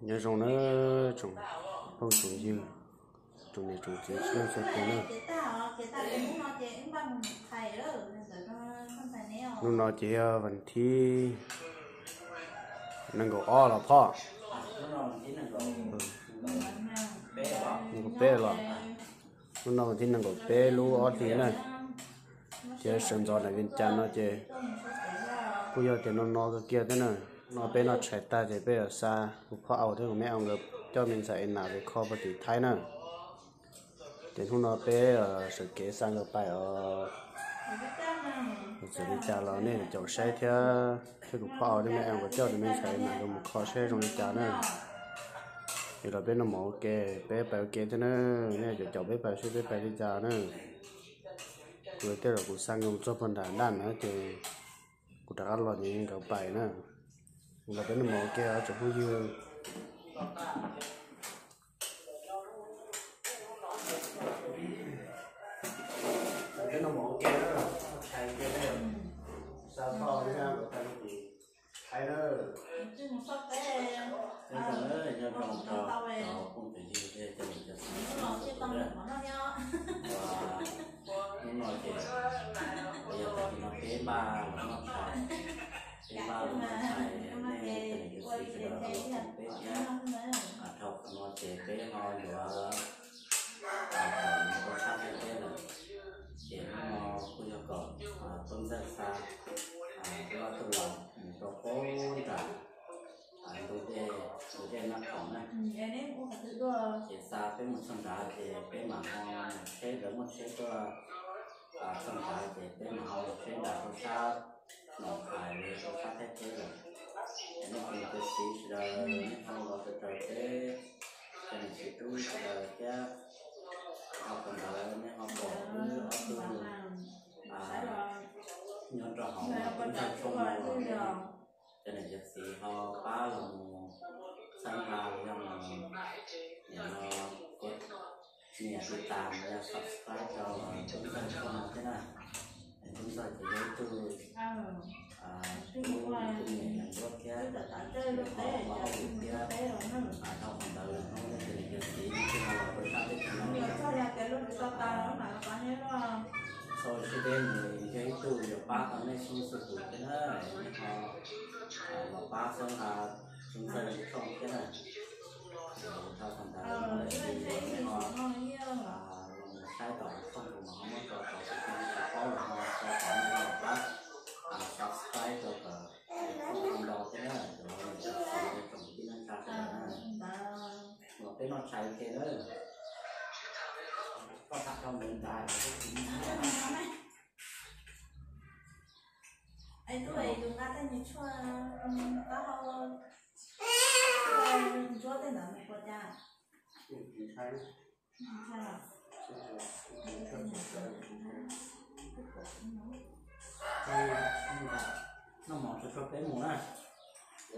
Nyob zoo na tsoom phooj tsoom ywg, tsoom niam tsoom txiv txhua leej txhua tus na. Hnub no ces yog vas thib nees nkaum ob los phoj, nees nkaum peb los. Hnub no vas thib nees nkaum peb lub ob hlis na. Ces sawv ntxov nram Vias Cas no ces kuj yog tias no no kawg kiag thiab na. No peb noj tshais tag ces peb yuav xa kuv phauj Au thiab kuv me Au nkawd coj me ntxhais Enas pais kho puag tim Thaib na. Ces hnub no peb sawv kev xa nkawd pais os, txawm li cas los nej caum saib thiab, thiab kuv phauj Au thiab me Au nkawd coj tus me ntxhais Enas nkawd mus kho saib zoo li cas na. Es los peb noj mov ua ke, peb pais ua ke thiab na, nej caum caum peb pais saib peb pais li cas na. Kuv tej zaum kuv xa nkawd mus txog puag nram ntaj na ces kuv rov qab los ces nkawd pais na. Los peb noj mov ua ke tsoom phooj ywg. Peb noj mov ua ke na, tshais ua ke na, xa phauj thiab nkawd pais ua tim Thaib na. Nyob zoo, nyob zoo rau cov phooj cov ywg thiab cov niam cov txiv sawv daws na. Ua hnub no ces yog tam sim no peb npaj los noj tshais, peb npaj los noj tshais, nej cov niam cov txiv sawv daws los koom peb thiab. Dhau qhov no ces peb ho yuav kom mus rau sab Thaib teb lawm. Ces hnub no kuj yog kom Tub Ntxawg xa peb ob tug los mus rau pem nram ntug dej, ntug dej Naj Khoom na. Ces xa peb mus txog nrad ces peb mam ho mus tsheb, lawv muaj tsheb tuaj txog nrad ces peb mam ho mus tsheb nrad rau sab Noom Hais los yog rau sab Thaib teb lawm. Es nej cov niam cov txiv sawv daws nej ho los sawv daws peb cov niam txiv tub sawv daws thiab, dhau qhov ntawd nej ho pom wb ob tug nyob rau hauv Tub Ntxawg tshooj no los cov niam cov txiv ho pab los mus txhawb nqa los yog mus nias no nias tiv tas los yog subscribe rau Tub Ntxawg tshooj no thiab na. Tub Ntxawg ces yog ib tug tub tus niam yog nruab thiab ho muaj hauj lwm thiab. Dhau qhov ntawd lawm hnub no ces niam cov txiv nej thiaj los rau sab teb chaws no. Txhua sib teb nws yog ib tug yuav pab tau nej txhua tus thiab na, nej ho los pab txhawb nqa Tub Ntxawg tshooj thiab na. Dhau qhov ntawd nej ho los mus saib tom tshooj kuv mas ho muab tso tau, kuv tsis paub los ho tso tau, nej ho los pab subscribe rau kom tshooj ho ntau thiab na, cov niam cov txiv tsoom tib neeg tsa sawv daws na. Los peb noj tshais ua ke na. Koj tham rau ntawd ntag. Es tub, es yus nqa tej niag tshuaj taub hau ntsuab tej ntawd mus ua cas? Noj mov tso tso peb mus na.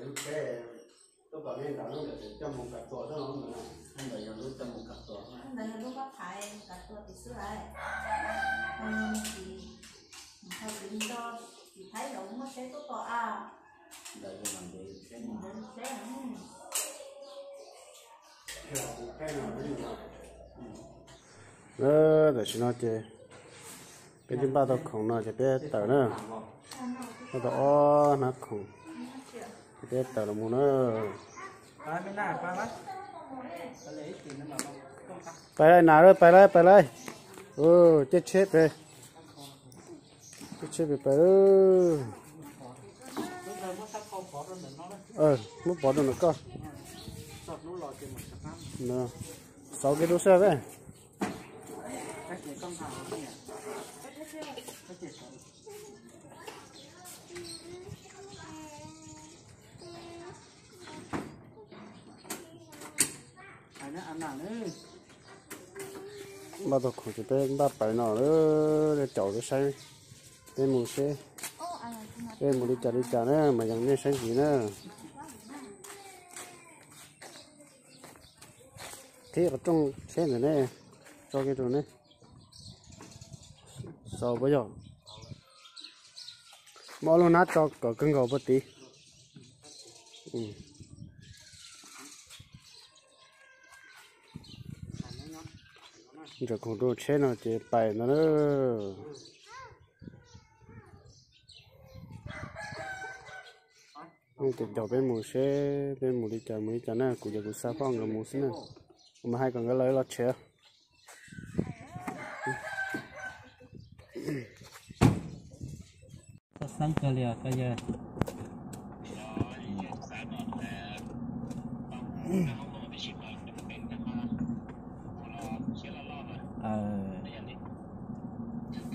Lub peb, lub peb ntawd lub ntawd coj mus kav tua xwb no. Lub ntawd yog lub coj mus kav tua. Lub ntawd yog lub pab phais kav tua tim xwb lawm. Tsis, thaum twg nco, tsis thaum ub muaj tsheb tuaj tos a. Ntawd yog mam ntev tsheb mus. Tam sim no ces peb twb npaj tau khoom no ces peb tawm na. Npaj tau ob hnab khoom ces peb tawm los mus na. Pais lawm, nas lawm, pais lawm, pais lawm. Caij tsheb pais, caij tsheb pais pais lawm. Muab pov rau ntawm koj. Xauv kiag rau sab peb. Npaj tau khoom ces peb npaj pais no, caum peb saib peb mus seb peb mus li cas li cas na mas yeej nej saib ntxiv na. Qhib qhov rooj tsheb ntawm ne, tso kiag rau ne. Xauv puas yog? Muab ob lub hnab tso kom kawg nkaus puag tid. Ntawm khoom rau tsheb no ces pais ntag na. Tes caum peb mus seb peb mus li cas mus li cas na, kuv yog kuv xa phauj nkawd mus xwb na. Kuv mas hais kom nkawd los los tsev. Xeeb kawg li os koj yawg.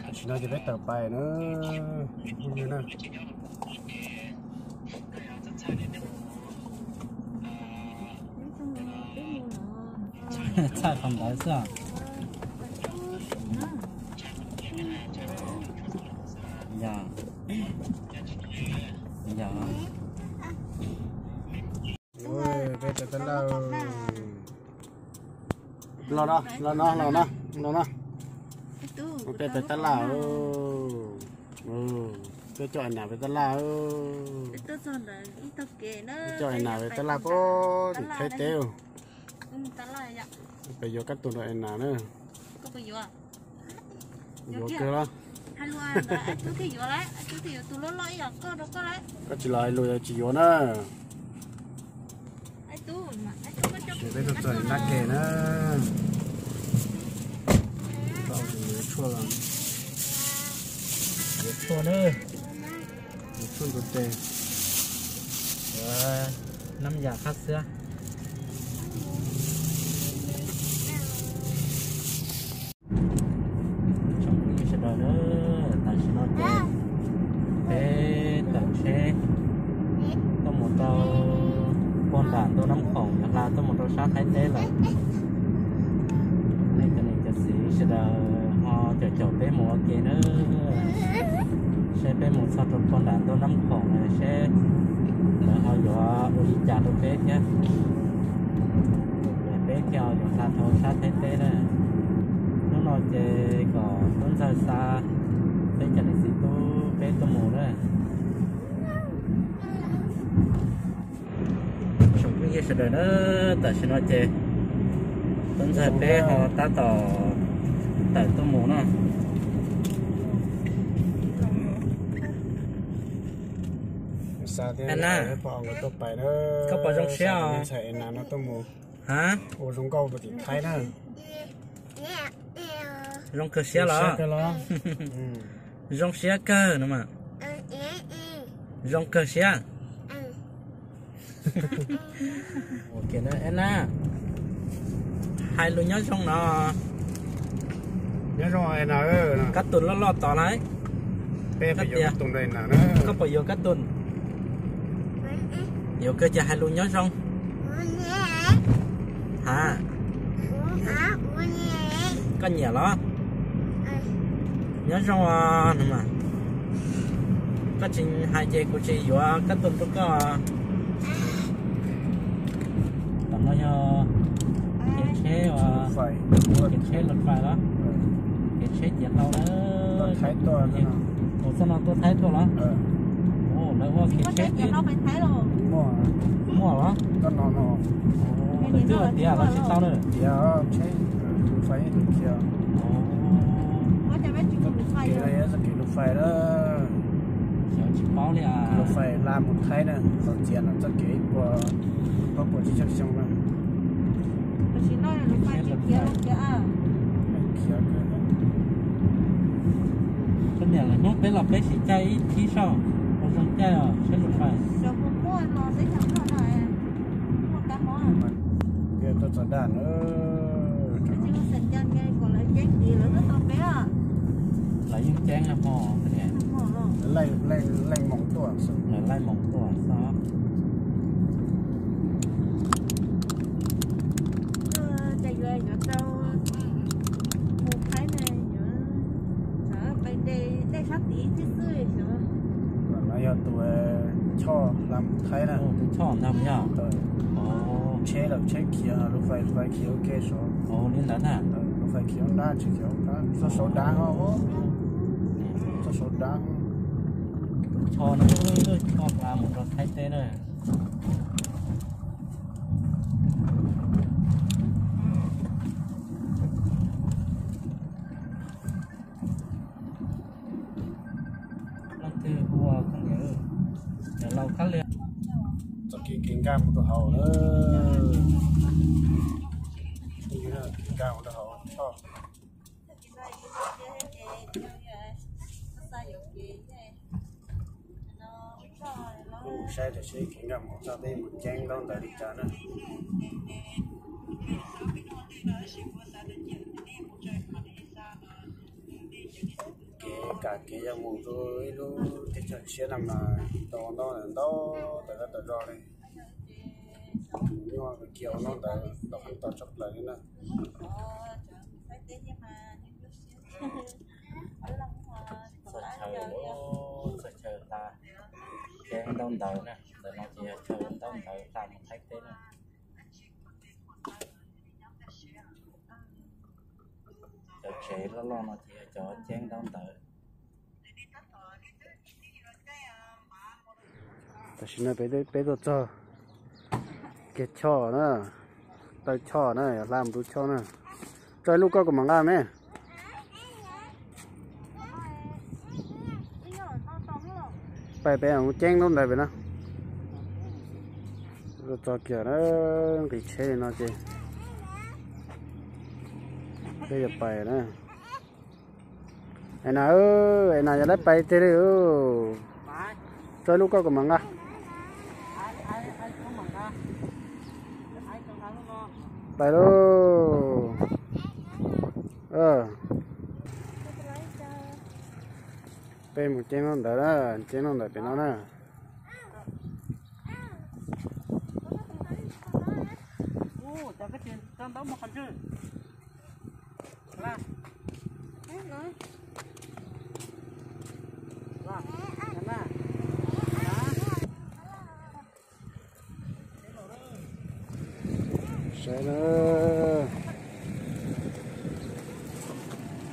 Tam sim no ces peb tawm pais na, phooj ywg na. Txhaj qhov ntawd xwb. Yog, yog. Peb pais tab laj. Los no, los no, los no, los no. Peb pais tab laj. Peb coj Enas pais tab laj. Coj Enas pais tab laj puag tim Thaib teb. Peb yuav kab tus rau Enas na. Yuav kawg los. Koj tsis los hais lus tsis yuav na. Ces peb tuaj txog nab ke na. Yuav tshuaj los, yuav tshuaj na, yuav tshuaj ntxuav tes, yuav nab yas qab xwab. Tsoom phooj ywg sawv daws na, tam sim no ces peb tawm tsheb tuaj mus rau puag nram ntuj Nab Khoom yuav hla tuaj mus rau sab Thaib teb lawm. Nej cov niam cov txiv sawv daws ho caum caum peb mus ua ke na, seb peb mus txog rau puag nram ntuj Nab Khoom na seb lawv ho yuav ua li cas rau peb thiab. Peb thiaj yuav hla dhau sab Thaib teb na. Hnub no ces kom tub ntxawg xa peb cov niam txiv tub peb tuaj mus na. Tsoom phooj ywg sawv daws na, tam sim no ces tub ntxawg peb ho tab tom tawm tuaj mus na. Enas, koj puas zoo siab os? Ha, ua zoo nkauj puag tim Thaib na. Zoo kawg siab los? Zoo siab kawg no mas. Zoo kawg siab. Enas, hais lus nyob zoo no. Kab tus loj loj tod lauj. Koj puas yuav kab tus? Yuav kawg ces hais lus nyob zoo. Ha, koj nyiam los? Nyob zoo os no mas. Koj tsis hais ces kuv tsis yuav kab tus rau koj. Tam no yog kev tsheb, kev tsheb lus fais los, kev tsheb ciav tau na. Mus txoj no tuaj Thaib tuaj los? Lawv ua kev tsheb muaj los? Lawv twb ua tiav los tsis tau na. Txoj kev lus fais na, xyov tsis paub li. Lus fais hla mus Thaib na, los txiav no txoj kev ib puas, plaub puas tsib caug xyoo na. Khiav, khiav. Koj niam, lwm hnub peb los peb sim caij ib thib saib puas zoo caij os, saib lus fais. Tuaj txog daj na. Lawv yeej ceeb na mog, lawv laij moos tuaj xwb. Ces yuav, yuav tau mus Thaib ne, yuav, yuav pais nres dej sab tid thiab xwb xyov. No yog tus choj hla mus Thaib na. Tus choj ntag yog. Tsheb lawm tsheb khiav, lub fais, lub fais khiav ua ke saud. Li ntawd na. Lub fais khiav ua dab tsis khiav ua dab, txoj saud dav, txoj saud dav. Tsho no ib lub tsho hla mus rau Thaib teb na. Leej twg hu ua koj niam, cov laus kab li. Txoj kev kev nkag mus rau hauv na. Kev nkag mus rau hauv. Mus saib tam sim kev nkag mus txog peb mus ceeb ntaub ntawv li cas na. Kev kam kev yuav mus rau ib lub teb chaws tshiab no mas tau ntau ntau tawm zog tawm zog li. Nyuaj kiag ua ntaub ntawv tau qhov tau tshaj plaws li na. Txog chaw, txog chaw hla ceeb ntaub ntawv na, ntawm no ces yog chaw ntaub ntawv hla mus Thaib teb na. Cov tsev loj loj no ces yog cov ceeb ntaub ntawv. Tam sim no peb tuaj txog kiag choj na, taw choj na, hla mus rau choj na. Tso ib lub koj kuv mam nqa me. Pais pem ceeb ntaub ntawv pem no. Tuaj txog kiag na, nqis tsheb li no ces peb yuav pais na. Es nas, es nas yog lawv pais tiag li. Tso ib lub koj kuv mam nqa. Pais lauj. Peb mus ceeb ntaub ntawv na, ceeb ntaub ntawv pem no na. Saib na,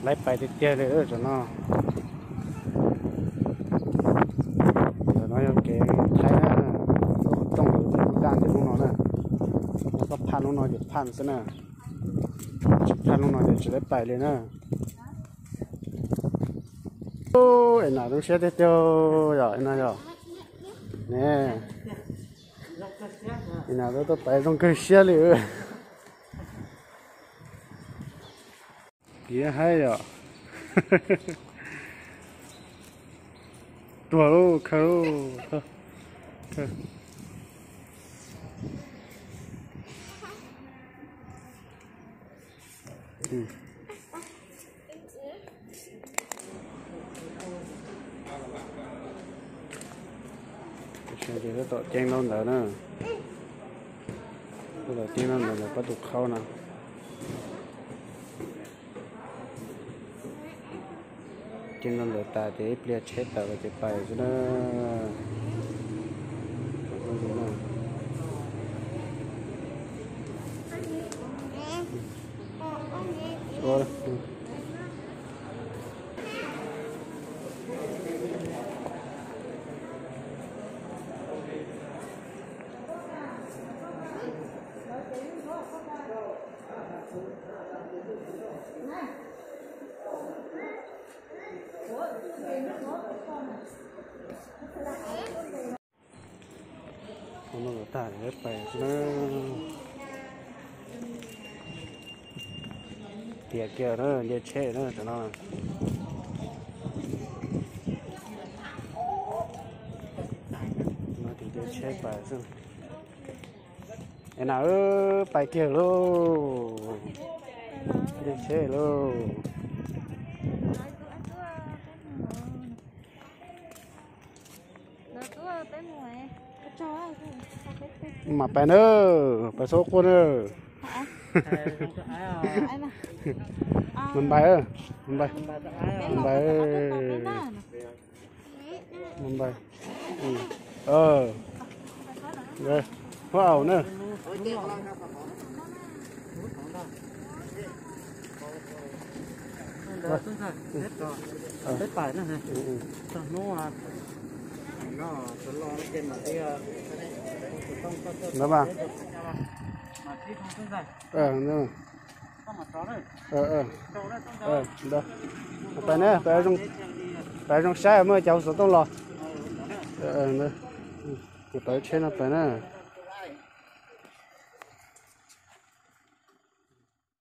lawv pais tiag tiag li tam no. Ntawm no yog kev thaij na, lub qhov rooj lub daj ntawm lub no na. Koj phaj lub no ces phaj xwb na, tsis phaj lub no ces tsis lawv pais li na. Es nas zoo siab tiag tiag yom, es nas yom. Ne, es nas tuaj pais zoo kawg siab li. Kiv haib yom. Tuag lauj, khaws lauj. Ces tab tom ceeb ntaub ntawv na. Tab tom ceeb ntaub ntawv ntawm pab tus qhaub no. Ceeb ntaub ntawv tas ces ib pliag tsheb tawm los ces pais xwb na. Ua no los tag pais xwb na. Tiam kiag na, nce tsheb na tam no. No ces nce tsheb pais xwb. Es nas, pais kiag lauj. Nce tsheb lauj. Mam pais na, pais txhob quaj na. Mus npais, mus npais, mus npais, mus npais. Huab aus na. Peb pais na, txog hnub, Ntawd mas. Pais na, pais zoo saib muaj cov hauv xov tooj los. Kuv tau tsheb no pais na.